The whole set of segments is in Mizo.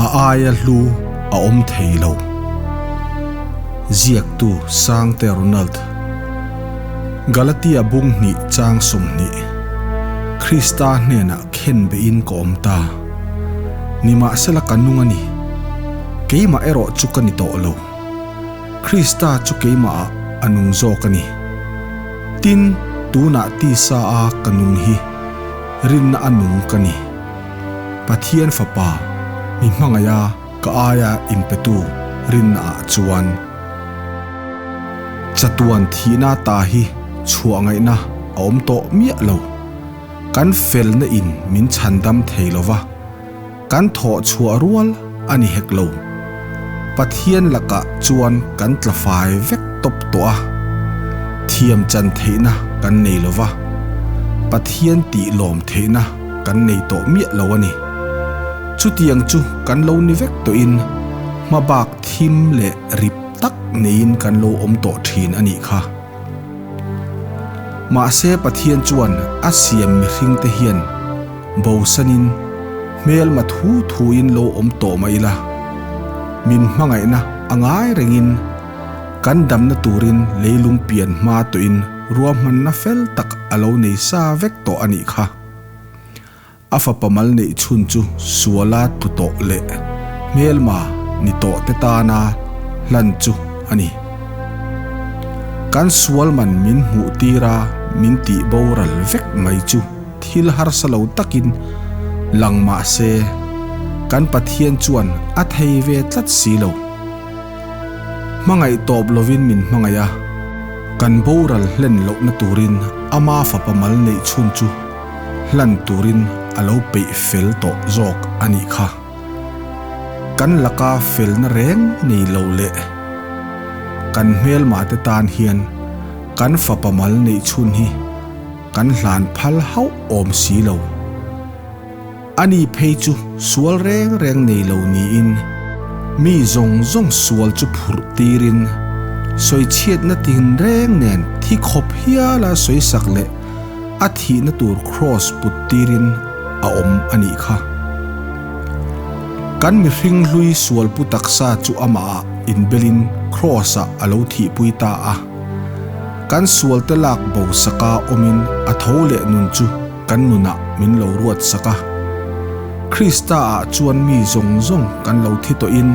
A aia hlu a awm thei lo. Ziaktu Sangte Ronald. Galatia bung hnih chang 20. Krista hnenah khen behin ka awm ta. Nimahsela ka nung a ni. Keimah erawh chu ka ni tawh lo. Krista chu keimahah a nung zawk a ni. Tin, tunah tisa a ka nung hi rinna a nung ka ni. Pathian Fapa, mi hmangaiha ka aia inpetu rinna ah chuan chatuan thihna ta hi chhuah ngaihna a awm tawh miah lo. Kan felna in min chhandam thei lo va, kan thawh chhuah rual a ni hek lo. Pathian lakah chuan kan tla fai vek tawp tawh a, thiam chan theihna kan nei lo va, Pathian tih lawm theihna kan nei tawh miah lo a ni. Chutiang chu kan lo ni vek tawhin hma bak thim leh rip tak neiin kan lo awm tawh thin a nih kha. Mahse Pathian chuan a siam mihringte hian bosanin hmelma thu thuin lo awm tawh mai ila, min hmangaihna a ngai rengin kan damna turin leilung pian hma tawhin ruahmanna fel tak a lo nei sa vek tawh a nih kha. A fapa mal neih chhun chu suala tlu tawh leh hmelma ni tawh te tana hlan chu a ni. Kan sual man min hmuh tira min tih boral vek mai chu thil harsa lo takin lang mah se kan Pathian chuan a thei ve tlat si lo. Hmangaih tawp lovin min hmangaih a, kan boral hlen lohna turin ama fapa mal neih chhun chu hlan turin a lo peih fel tawh zawk a nih kha. Kan laka felna reng nei lo leh kan hmelma te tan hian kan fapa mal neih chhun hi kan hlan phal hauh awm si lo. Ani phei chu sual reng reng nei lo niin mi zawng zawng sual chu phurh tirin sawichhiatna tinreng nen thi khawp hiala sawisak leh a thihna tur kraws put tirin a awm a nih kha. Kan mihring hlui sual pu taksa chu amahah inbelin kraws-ah a lo thihpui ta a. Kan sualte lak bo saka awmin a tho leh nun chu kan nunah min lo ruat sak a. Krista-ah chuan mi zawng zawng kan lo thi tawhin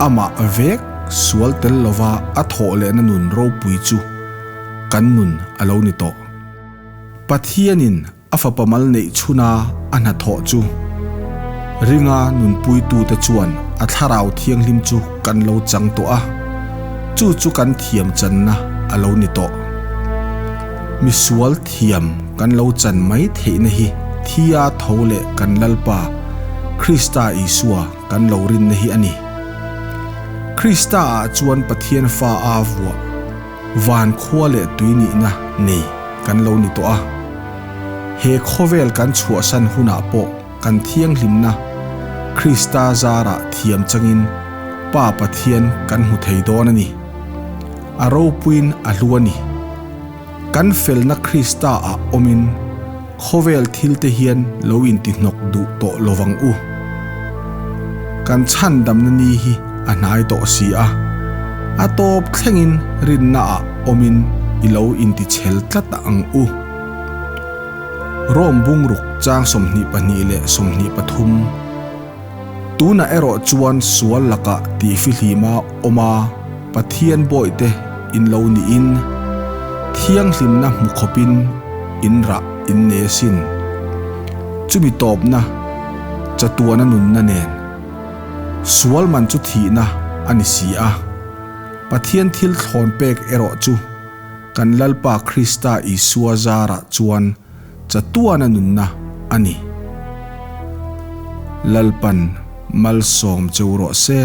amah vek sual tel lova a thawh lehna nun ropui chu kan nun a lo ni tawh. Pathianin a fapa mal neih chhuna a hnathawh chu ringa nunpuitute chuan a thlarau thianghlim chu kan lo chang tawh a, chu chu kan thiam channa a lo ni tawh. Misual thiam kan lo chan mai theihna hi thia tho leh kan Lalpa Krista Isua kan lo rinna hi a ni. Krista-ah chuan Pathian fa a vuah. Van khua leh tui nihna nei kan lo ni tawh a. He khawvel kan chhuahsan hunah pawh kan thianghlimna Krista zarah thiam changin Pa Pathian kan hmu thei dawn a ni. A ropuiin a hlu a ni. Kan felna Krista ah awmin khawvel thil te hian lo intihnawk duh tawh lovang u. Kan chhandamna ni hi a hnai tawh si a, a tawp thlengin rinna ah awmin i lo intichhel tlat ang u. Rome bungruk chang 22 leh 23. Tunah erawh chuan sual lakah tihfihlima awma Pathian bawihte in lo niin, thianghlimna hmu khawpin in rah in nei asin. Chumi tawpna, chatuana nunna nen. Sual man chu thihna a ni si a. Pathian thil thlawn pek erawh chu kan Lalpa Krista Isua zarah chuan chatuana nunna a ni. Lalpan malsawm cheu rawh se.